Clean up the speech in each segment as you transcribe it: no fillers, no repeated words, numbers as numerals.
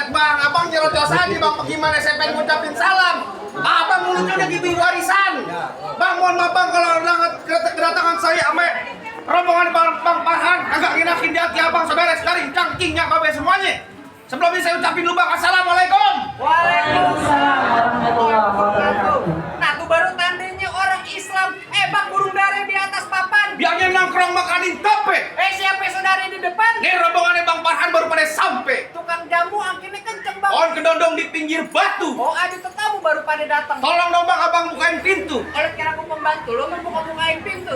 Buset bang, abang nyerocos aja bang, gimana saya pengen ngucapin salam. Abang mulutnya udah gitu warisan. Bang, mohon maaf bang kalau kedatangan saya sama rombongan bang Farhan agak nginakin di hati abang saudara sekali cangkingnya babe semuanya. Sebelum ini saya ucapin dulu bang, assalamualaikum. Waalaikumsalam warahmatullahi wabarakatuh. Nah tuh baru tandanya orang Islam. Bang, burung dara di atas papan. Biangnya nongkrong makanin tope. Siapa saudara di depan? Nih rombongannya bang Farhan baru pada sampai. Tukang jamu angkinnya kenceng bang. Pohon kedondong di pinggir batu. Oh ada tetamu baru pada datang. Tolong dong bang, abang bukain pintu. Oleh kira aku pembantu, lo membuka-bukain pintu.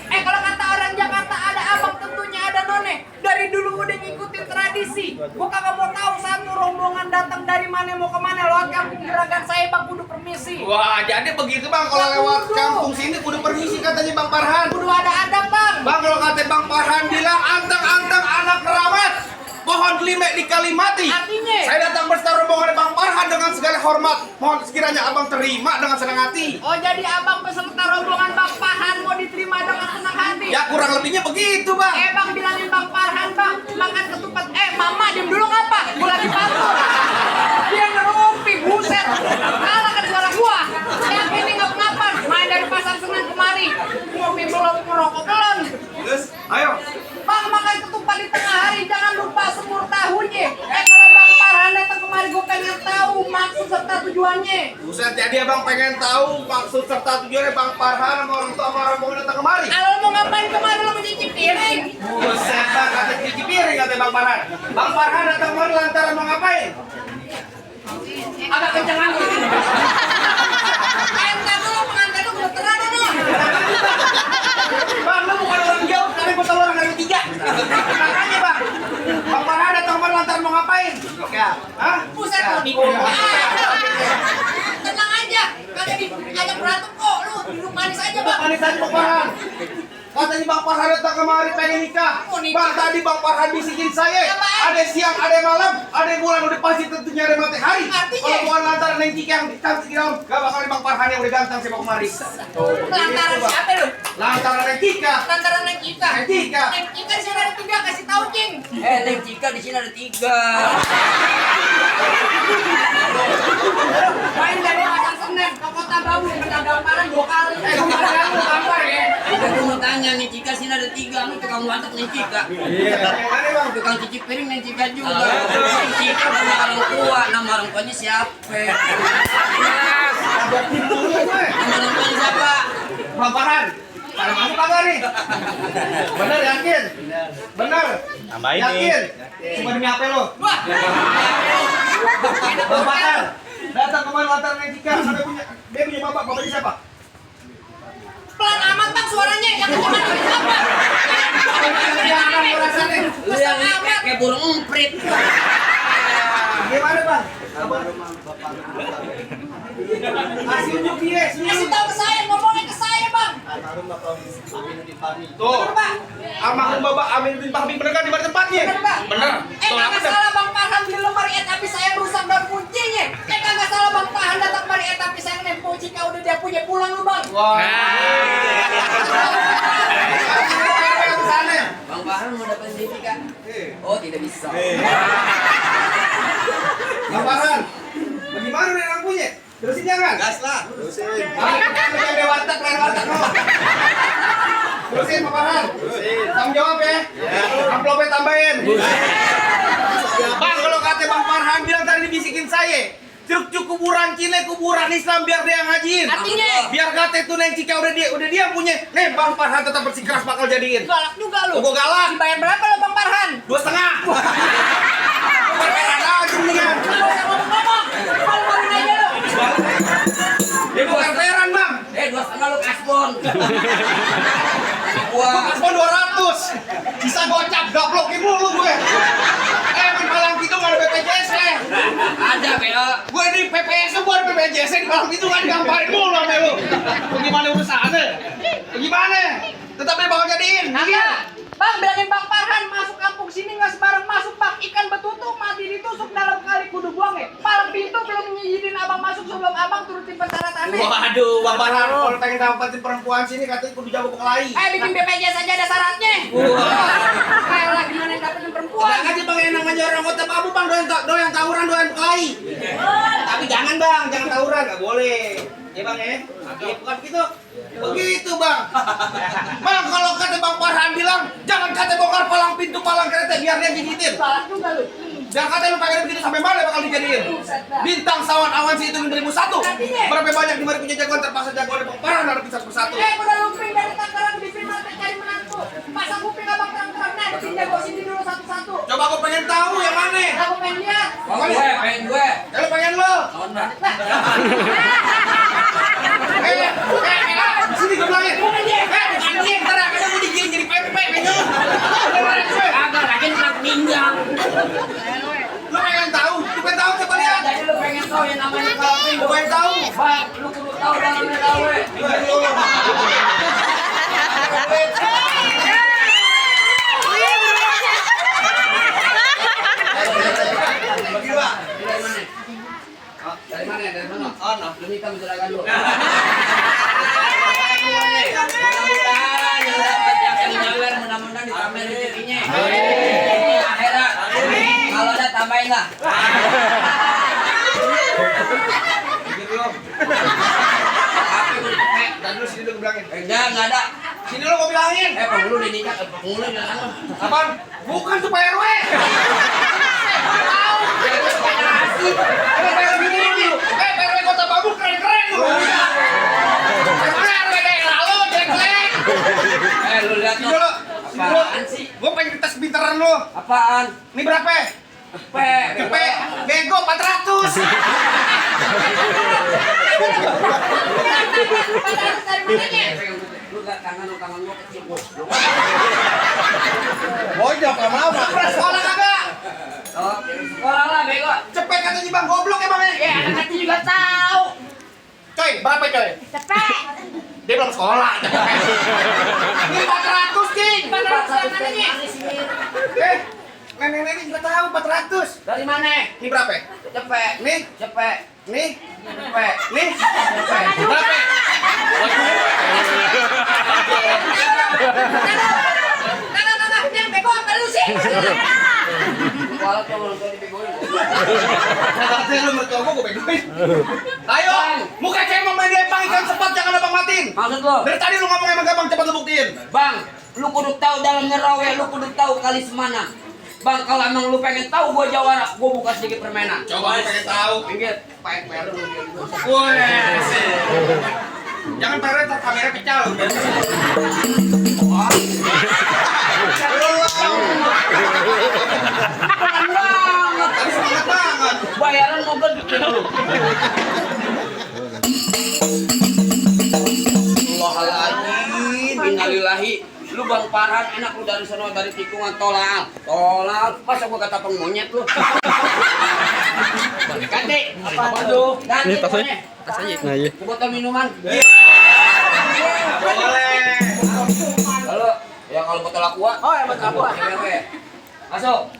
Kalau kata orang Jakarta ada abang tentunya ada none. Dari dulu udah ngikutin tradisi. Gua kagak mau tahu satu rombongan datang dari mana mau kemana. Lewat kampung Juragan saya bang kudu permisi. Wah, jadi begitu bang, kalau lewat kampung sini kudu permisi katanya bang Farhan. Kudu ada adab bang. Bang, kalau kata bang Farhan bilang anteng-anteng anak keramat, pohon klimek dikalimati. Artinya? Saya datang bersama rombongan bang Farhan dengan segala hormat. Mohon sekiranya abang terima dengan senang hati. Oh jadi abang peserta rombongan bang Farhan mau diterima dengan senang hati. Ya kurang lebihnya begitu bang. Bang bilangin bang Farhan bang makan ketupat. Mama diam dulu ngapa? Gua lagi pantun. Dia ngerumpi buset. Kalah kan suara gua. Saya ini ngapa-ngapa. Main dari pasar Senen kemari. Ngopi belum, ngerokok belum. Terus, ayo. Bang makan ketupat di tengah hari jangan lupa semur tahunya. Kalau bang Farhan datang kemari gua pengen tahu maksud serta tujuannya. Buset, jadi abang pengen tahu maksud serta tujuannya bang Farhan sama orang tua sama rombongan datang kemari. Kalau mau ngapain kemari lo mencicip piring? Buset bang, kata cuci piring kata bang Farhan. Bang Farhan datang kemari lantaran mau ngapain? Agak kencengan gitu. Entar dulu pengantin lu kebetulan dulu. Bang, lu bukan orang jauh, tapi gue tahu orang dari tiga. Makanya bang, bang Farhan datang kemari lantaran mau ngapain? Hah? Buset mau dibuka. Tenang aja, kagak diajak berantem kok. Lu duduk manis aja bang. Manis aja bang Farhan. Katanya bang Farhan datang kemari pengen nikah. Mau nikah? Bang, tadi bang Farhan bisikin saya. Apaan? Ada siang, ada malam, ada bulan, udah pasti tentunya ada matahari. Artinya? Kalau bukan lantaran yang tiga yang cantik dalam, gak bakal bang Farhan yang udah ganteng sih bang kemari. Lantaran siapa lu? Lantaran yang tiga. Lantaran Neng Cika. Neng Cika. Neng Cika di sini ada 3, kasih tahu cing. Neng Cika di sini ada 3. Main dari pasar Senen ke Kota Baru ke Gamparan 2 kali. Kemarin lu gampar ya. Aku mau tanya Neng Cika sini ada 3, lu tukang masak Neng Cika. Yang mana bang? Tukang cuci piring Neng Cika juga. Neng Cika nama orang tua, nama orang tuanya siapa? Nama orang tuanya siapa? Bang Farhan. Ada masuk kagak nih? Bener yakin? Bener. Tambahin Yakin? Cuma demi apa lo? Bang Farhan. Datang kemarin lantaran yang tiga. Sampai punya, dia punya bapak. Bapaknya siapa? Pelan amat bang suaranya. Yang kenceng apa? Lu yang kayak burung emprit. Gimana bang? Kasih unjuk dia, Kasih tahu ke saya, ngomongin ke saya bang. Tuh, Bener pak? almarhum bapak Aminuddin Fahmi bener kan di mana tempatnya? Bener pak? Bener. Tuh, Kagak salah bang Farhan beli lemari tapi saya rusak dan kuncinya. Kagak salah bang Farhan datang kemari tapi saya nempo jika udah dia punya pulang lu bang. Wah. Bang Farhan mau dapat Neng Cika? Oh tidak bisa. Bang Farhan, bagaimana nih lampunya? Terusin jangan? Gas lah. Terusin. Kayak warteg, lain warteg lo. Terusin Bang Farhan. Tanggung jawab ya. Amplopnya tambahin. Bang, kalau kata Bang Farhan bilang tadi dibisikin saya. Cuk kuburan Cile, kuburan Islam biar dia yang ngajiin. Artinya? Biar kata itu Neng Cika udah dia punya. Nih Bang Farhan tetap bersikeras bakal jadiin. Galak juga lu. Gua galak. Dibayar berapa lo bang Farhan? 2,5. Berperan aja mendingan. Ngomong-ngomong, malu-maluin aja lo. Dia bukan peran bang. 2,5 lu kasbon. Gua kasbon 200. Bisa gocap gaplokin mulu gue. Main Malang gitu gak ada BPJS ya. Ada beo. Gue di PPS gue ada BPJS di Malang gitu kan digamparin mulu sama lu. Bagaimana urusannya? Bagaimana? Tetap dia bakal jadiin. Kagak. Bang, bilangin Bang Farhan masuk kampung sini nggak sembarang masuk bang. Ikan betutu mati ditusuk dalam kali kudu buang ya. Palang pintu belum ngizinin abang masuk sebelum abang turutin persyaratan rame. Waduh, Bang Farhan, kalau pengen dapetin perempuan sini katanya kudu jago berkelahi. Bikin BPJS aja ada syaratnya. Kayak lagi mana yang dapetin perempuan. Bang aja Bang yang namanya orang kota Pabu Bang doyan tawuran, doyan berkelahi. Tapi jangan Bang, jangan tawuran, nggak boleh. Ya Bang ya? Ya, bukan begitu. Begitu Bang. Bang kalau kata Bang Farhan bilang, jangan kata bongkar palang pintu palang kereta biar dia gigitin. Salah juga lu. Jangan kata lu pengen begitu sampai mana bakal dijadiin. Bintang sawan awan si itu 1001. Berapa banyak di mari punya jagoan terpaksa jagoan Bang Farhan harus bisa persatu. Udah lumping dari tangkaran di firman cari menantu. Pasang kuping abang terang-terang nah, bikin jago sini dulu satu-satu. Coba aku pengen tahu yang mana. Aku pengen lihat. pengen gue. Kalau pengen lo. Sini gue bilangin. Anjing, ntar kadang mau digiring jadi pepe, menyong. Kagak lagi nak pinggang. Lo pengen tahu? Lu pengen tahu coba lihat. Jadi lu pengen tahu yang namanya kalapin. Lu pengen tahu? Bang, lu kudu tahu dalamnya gawe. Dari mana? Dari mana? Oh, no. Lu minta mencerahkan lu. Mudah-mudahan yang dapat yang nyawer, mudah-mudahan ditambahin rezekinya. Ini akhirat. Kalau ada tambahin lah. Tapi gue dipakai. Dan lu sini lu bilangin. Enggak ada. Sini lu gua bilangin. Penghulu dinikah, penghulu di sana. Apaan? Bukan tuh Pak RW. Tahu. Pak RW gini. Pak RW Kota Pabu keren-keren lu. Mana RW daerah lu jelek-jelek. Lu lihat Sini tuh. lu. Apaan sih? Gua pengen tes pinteran lu. Apaan? Ini berapa? Cepet. Bego 400. Lu gak tangan lu kecil. Bojok lama-lama. Sekolah kagak? Oh, sekolah lah bego. Cepet katanya Bang goblok emang ya. Ya, anak kecil juga tahu. Coy, berapa coy? Cepet. Dia belum sekolah. Ini 400, King. 400 mananya? Nenek-nenek juga tahu 400. Dari mana? Ini berapa? Cepet. Nih, Cepet. nih, Cepet. nih. Berapa? Nah, yang bego apa lu sih? Kalau tuh lu dibegoin. Katanya lu mertua gua begoin. Ayo, muka cewek main lempang ikan sepat jangan abang matiin. Maksud lo? Dari tadi lu ngomong emang gampang cepat lu buktiin. Bang, lu kudu tahu dalamnya rawe, lu kudu tahu kali semana. Bang, kalau emang lu pengen tahu gua jawara, gua buka sedikit permainan. Coba lu pengen tahu. Pinggir, pakai peru lu gitu. Wes. Jangan parah ntar kamera pecah lu. Pelan banget. Tadi semangat banget. Bayaran mau gede lu. Allahaladzim, innalillahi. Lu Bang Farhan enak lu dari sana dari tikungan tolak. Masa gua kata pengmonyet lu. Ganti. Apa tuh? Ganti tasnya. Nah, iya. Botol minuman. Boleh. Halo. Ya kalau botol aqua. Oh, ya botol aqua. Masuk.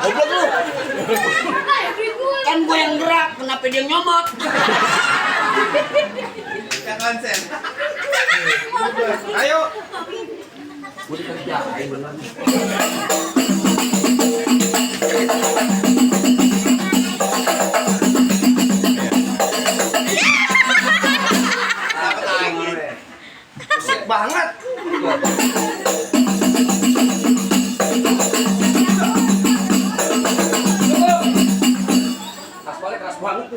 Goblok lu. Kan gue yang gerak, kenapa dia nyomot? Yang konsen. Ayo. Gue dikerjain bener. Dapat lagi. Buset banget. Keras banget.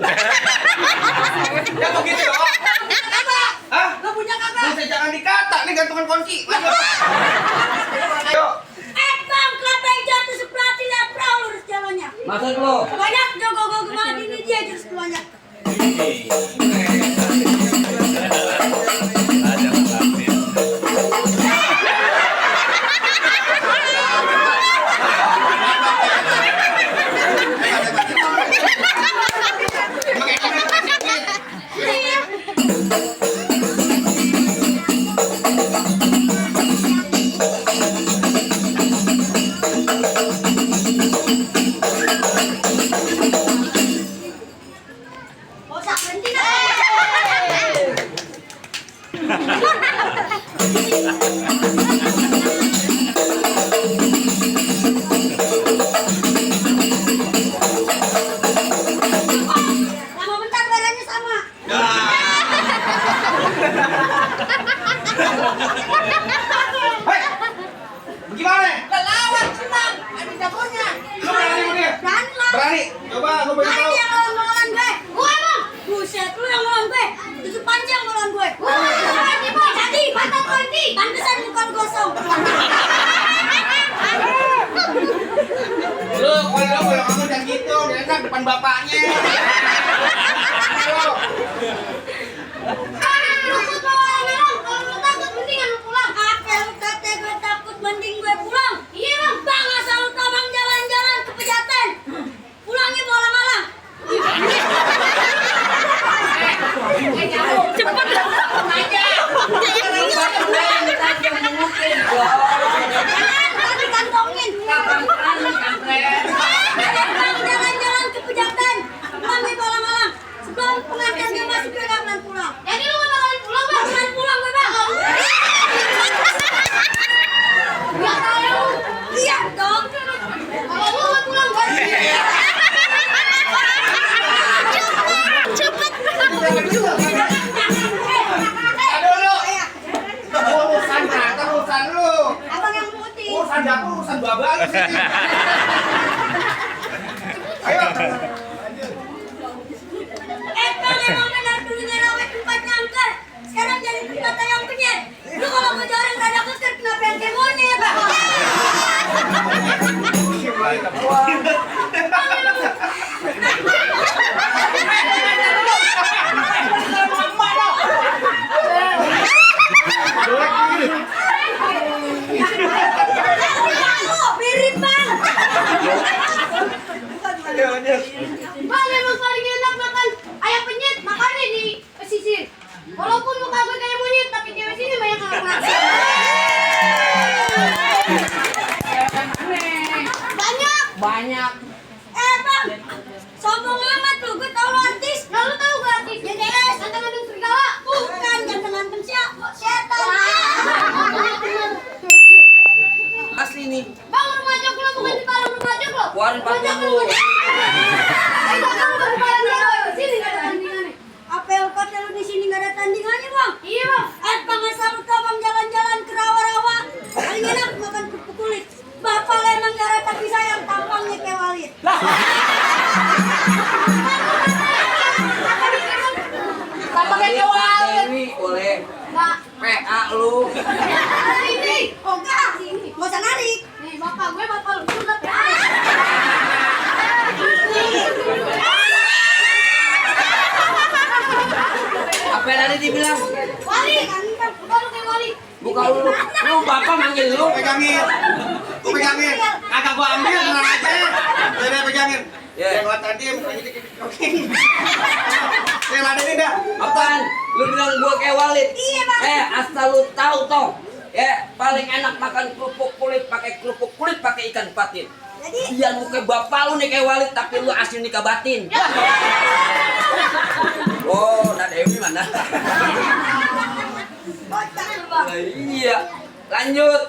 Ya begitu doang. Hah? Lu punya kagak? Buset jangan dikata, ini gantungan kunci. Ayo. Bang, kelapa yang jatuh seperti lihat perahu lurus jalannya. Maksud lu? Banyak jogo-jogo kemarin ini dia jurus keluarnya. Lama bentar barangnya sama. Hei, bagaimana? Lawan senang, ada jagonya. Lu berani sama dia? Berani lah. Berani? Coba lu bagi Berani tahu. yang ngelawan gue. Gue emang. Buset, lu yang ngelawan gue. Itu panjang ngelawan gue. Berani boy. Jadi, mata berhenti. Pantesan muka lu gosong. Lu kalau kamu jangan gitu, dia kan depan bapaknya. Ayo. Lu bawa orang. Kalau lu takut, mendingan lu pulang. Apa lu kata gue takut, mending gue pulang. Iya bang. Bang, asal lu tau bang jalan-jalan ke Pejaten. Pulangnya malam-malam. Cepet aja. Tadi kantongin. Bang, jalan-jalan ke Pejaten. Pulangnya malam-malam. Sebelum pengantinnya masuk gue gak akan pulang. Jadi lu gak bakalan pulang bang? Bakalan pulang gue bang. Gak tahu. Iya dong. Kalau lu gak pulang gue. Aduh lu. Urusan ternyata urusan lu. Abang yang putih. Urusan dapur, urusan babak lu sini. Ayo. Bang emang benar dulunya rawa tempatnya angker. Sekarang jadi tempat ayam penyet. Lu kalau mau jalan rada keker kenapa yang kayak monyet? Mirip bang. Bang emang paling enak makan ayam penyet, makannya di pesisir. Walaupun muka gue kayak monyet, tapi cewek sini banyak yang ngasih. Banyak. Bang, sombong amat lu, gue tau lu artis. Nah lu tau gue artis? JDS, ganteng-ganteng serigala. Bukan, ganteng-ganteng siapa? Setan. Asli nih. Bang, rumah jok lo, bukan di parang rumah jok lo. Keluarin Rumah jok paku lo. lu. Kamu gak kemarin di sini gak ada tandingannya. Apa yang kata lu di sini gak ada tandingannya bang? Iya bang. Bang asal lu tau bang jalan-jalan ke rawa-rawa. Paling enak makan kerupuk kulit. Bapak lo emang darah tapi sayang tampangnya kayak walit. Tampaknya kewal. Dewi boleh. Nggak. PA lu. Ini. Oh enggak. Sini. Gak usah narik. Nih bapak gue bapak lu juga ya. Apa yang tadi dibilang? Wali. Bukan lu kayak wali. Buka lu. Lu bapak manggil lu. Pegangin. Gua pegangin. Kagak gua ambil, tenang aja. Udah pegangin. Ya. Yang lewat tadi lagi dikit-dikit. Yang ladenin dah. Apaan? Lu bilang gua kayak Walid? Iya, Bang. Asal lu tahu toh. Ya, paling enak makan kerupuk kulit pakai ikan patin. Jadi Biar lu kayak bapak lu nih kayak Walid tapi lu asli nikah batin. Oh, nah Dewi mana? bocah lu bang. Nah, iya. Lanjut.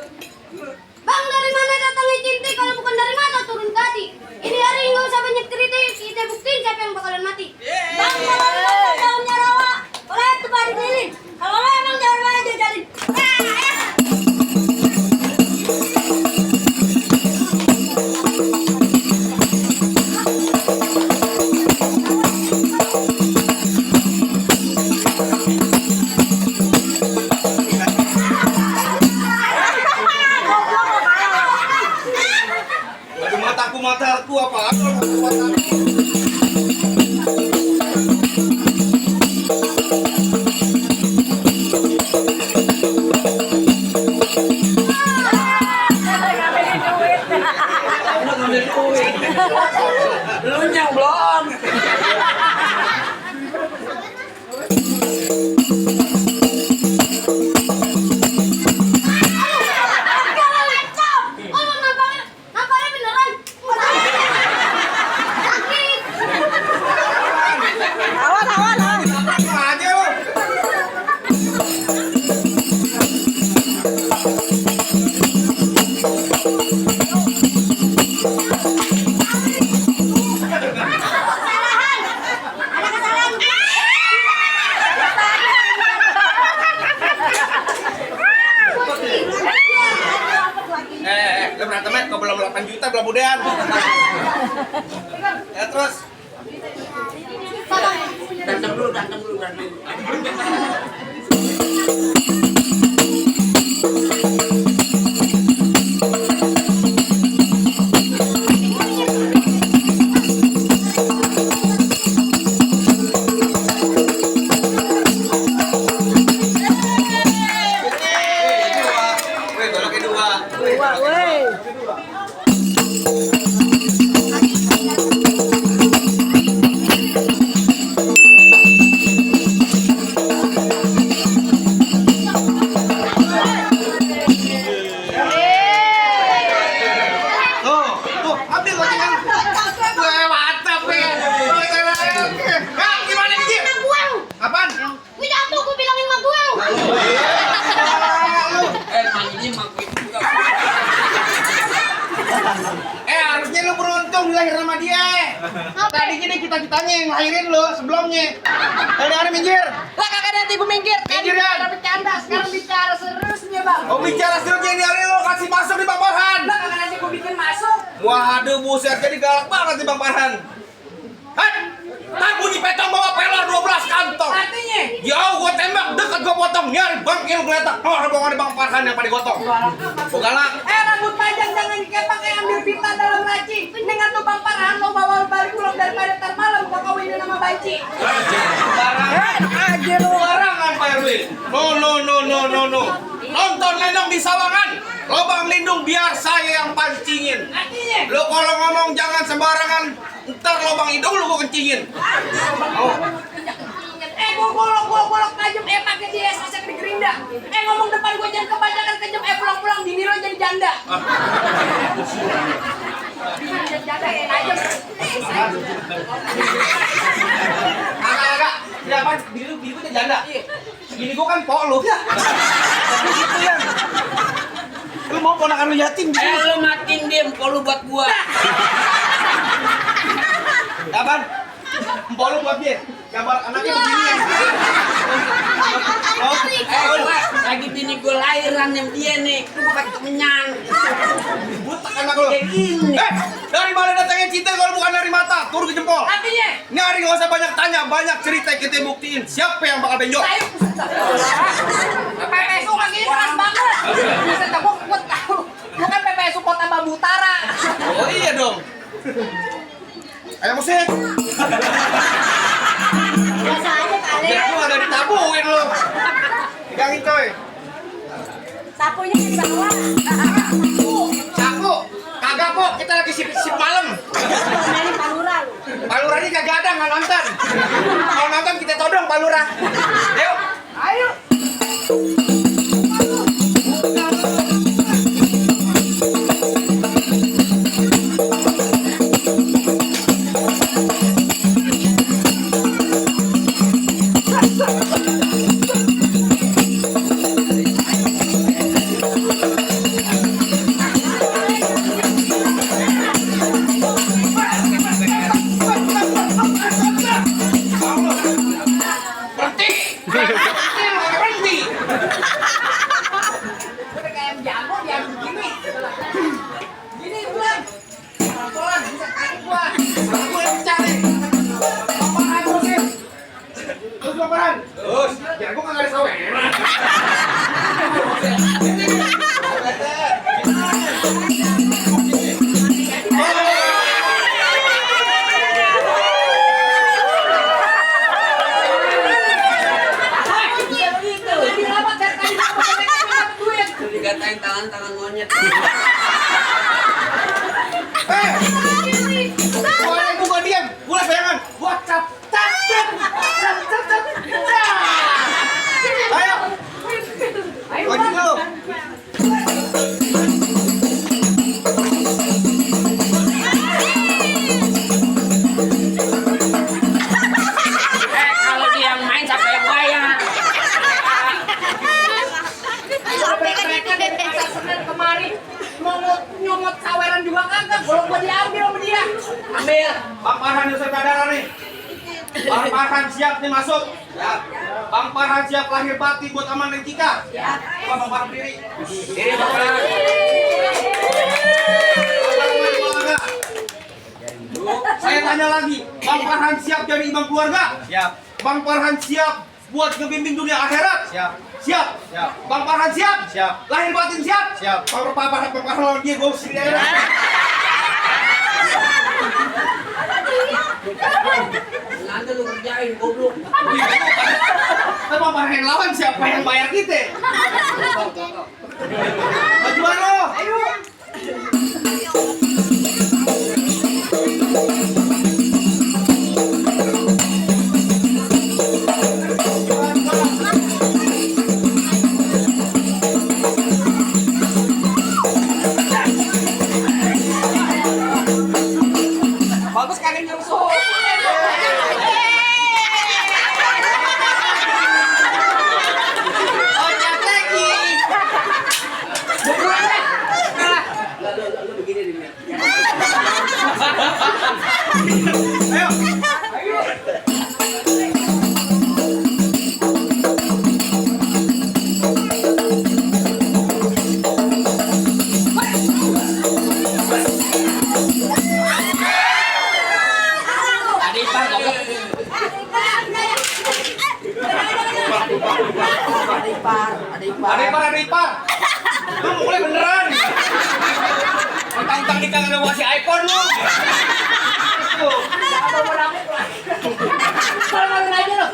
Bang dari mana datangnya cinta kalau bukan dari mata turun ke hati. Ini hari nggak usah banyak cerita, kita buktiin siapa yang bakalan mati. Bang kalau lu emang daunnya rawa, boleh tuh bari lilin. Kalau lu emang daun mana jajalin. Mataku apa? Mataku. Lu nyang belum? Aja lu. ke belum 8 juta belum udahan. Ya terus. Datang dulu. Weh, goloknya dua. Tuh, ambil gocengan. Weh, mantap nih. Kang, gimana nih, Jim? Apaan? Gue jatuh, gue bilangin sama gue. Mang ini mang itu juga. Harusnya lu beruntung lahir sama dia. Tadinya nih kita-kitanya yang lahirin lu sebelumnya. Hari minggir. Lah kagak nanti gue minggir. Minggir, Dan. Udah bercanda, sekarang bicara seriusnya bang. Oh, bicara seriusnya ini hari lu kasih masuk di Bang Farhan. Lah kagak nanti gue bikin masuk. Waduh, buset, jadi galak banget nih Bang Farhan. Hei, tak bunyi petong bawa pelor 12 kantong. Artinya? Jauh gua tembak, dekat gua potong. Nyari bangkil geletak. Oh, rombongan di Bang Farhan yang pada gotong. Gua galak. Rambut panjang jangan dikepang ambil pita dalam laci. Dengan tuh Bang Farhan lo bawa balik pulang daripada ntar malam gua kawinin sama Banci. Barangan Pak Erwin. No. Nonton Lenong di Sawangan. Lobang lindung biar saya yang pancingin. Artinya? Lo kalau ngomong jangan sembarangan. Ntar lobang hidung lu gua kencingin. Gua golok tajam pakai dia bisa di gerinda. Ngomong depan gua jangan kebanyakan kejem pulang-pulang bini lo jadi janda. Jadi janda tajam. Agak. Ya apa? Bini gua jadi janda. Bini gua kan pok lu. Gitu ya. Lu mau ponakan lu yatim gitu. Lu matiin diem kalau buat gua. Apaan? Empok lu buat dia. Gambar anaknya begini. Lagi bini gua lahiran yang dia nih. Lu pakai kemenyan. Butak anak lu. Kayak gini. Dari mana datangnya cinta kalau bukan dari mata? Turun ke jempol. Artinya? Ini hari nggak usah banyak tanya, banyak cerita kita buktiin siapa yang bakal benjol. PPSU kaki ini keras banget. Bisa tak gua tahu. Bukan PPSU Kota Bambu Utara. Oh iya dong. Ayo musik. Biasa aja kali. Biar lu ada ditabuin lu. Pegangin coy. Sapunya di bawah. Sapu. Kagak kok, kita lagi sip malam. Dari Palura lu. Palura ini kagak ada, nggak nonton. Kalau nonton kita todong Palura. Yuk. Ayo. Berhenti. Udah kayak jago dia begini. Gini bulan. Pelan-pelan bisa tarik gua. Aku yang cari. Apaan musim? Terus Bang. Terus. Jangan gua kagak ada sawer. Dikatain tangan monyet. Gua gua diam. Gua bayangan. Gua cap. Ayo. Ayo Maju dulu. Kalau dia yang main siapa yang bayar? mereka dari pasar Senen kemari mau nyomot saweran juga kagak. Gua diambil sama dia. Ambil. Bang Farhan Yusuf Badara nih. Bang Farhan siap nih masuk. Ya. Bang Farhan siap lahir batin buat aman dan Cika. Coba Bang Farhan berdiri. Diri Bang Farhan. Saya tanya lagi, Bang Farhan siap jadi imam keluarga? Siap. Bang Farhan siap buat ngebimbing dunia akhirat? Siap. Siap. Siap. Bang Farhan siap? Siap. Lahir batin siap? Siap. Bang Farhan dia gue sini aja. Nanti lu kerjain goblok. Kan Bang Farhan yang lawan siapa yang bayar kita? Majuan lo. Ayo. Bagus kagak nyusul. Ada ipar. Lu mulai beneran. Mentang-mentang kita nggak ngasih iPhone lu. Malu aja lo.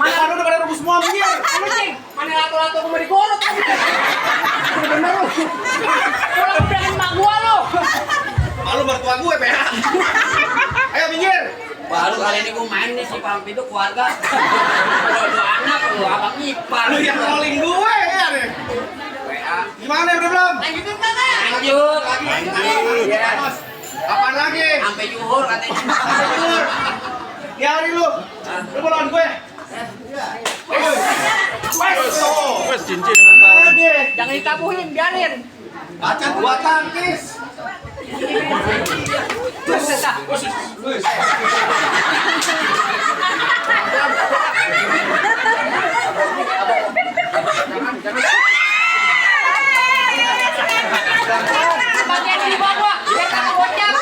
Mana lu udah pada rebus semua minggir. Anjing, mana lato-lato mau digorok. Bener lo. Pulang dengan mak gua lo. Malu mertua gue, PH. Ayo minggir. Baru kali ini gue main nih si Pam itu keluarga. Kalau dua anak lu abang ipar. Lu yang calling gue ya nih. WA. Gimana udah belum? Lanjutin kakak. Lanjut lagi. Iya. Apaan lagi? Sampai juhur katanya. Tidur. Di hari lu. Lu mau lawan gue? Ayo. Wes cincin mental. Jangan ditabuhin, biarin. Baca gua tangkis. Terus sesa. Bagian di bawah, biar kakak bocap.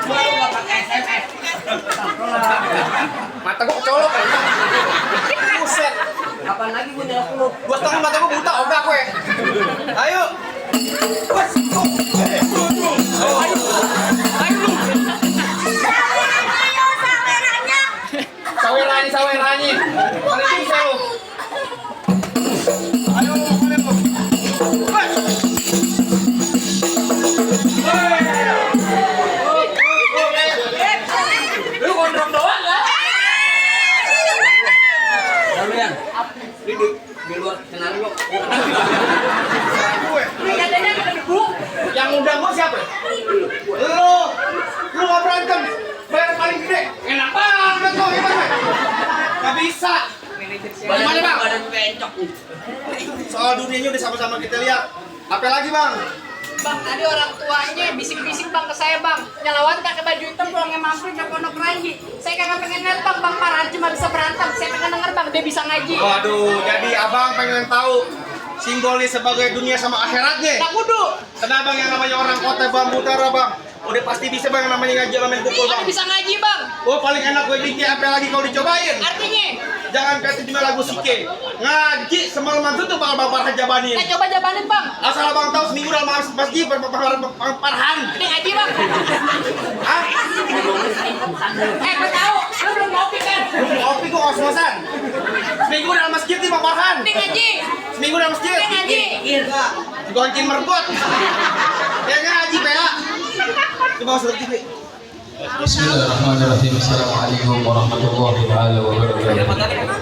Gua nggak pakai SMS. Mata gua kecolok kan. Buset. Kapan lagi gue nyelok lu? Gua setengah mata gua buta ogah gue. Ayo. Wes. Saweranya. Paling bisa lu. Ayo, kalian lu. Wes. Lu gondrong doang kan? Lalu yang di luar kenal lu. Gue. Ini katanya kita debu. Yang undang gua siapa? Lu nggak berantem. Bayar paling gede. Enak banget lo, gimana? Nggak bisa. Bagaimana bang? Badan bencok nih. Soal dunianya udah sama-sama kita lihat. Apa lagi bang? Bang, tadi orang tuanya bisik-bisik bang ke saya bang. Nyelawan pakai baju hitam pulangnya mampir ke Pondok Ranji. Saya kagak pengen lihat bang Farhan cuma bisa berantem. Saya pengen denger bang dia bisa ngaji. Waduh, jadi abang pengen tahu simbolnya sebagai dunia sama akhiratnya. Tak kudu. Kenapa bang yang namanya orang kota Bambu Utara bang? Udah pasti bisa bang yang namanya ngaji main pukul Kan bang. bisa ngaji bang. Oh paling enak gue bikin apa lagi kalau dicobain? Artinya, Jangan kata cuma lagu sike. Ngaji semalaman itu bakal bapak jabanin. kita coba jabanin bang. Asal abang tahu seminggu dalam masjid Farhan. Ini ngaji bang. Hah? Gue tahu. Lu belum ngopi kan? Kopi kok kos-kosan. Seminggu dalam masjid nih Bang Farhan. Ini ngaji. Seminggu dalam masjid. Ini ngaji. Digoncin merbot. Ya ngaji PA. Coba masuk TV. Bismillahirrahmanirrahim. Assalamualaikum warahmatullahi wabarakatuh.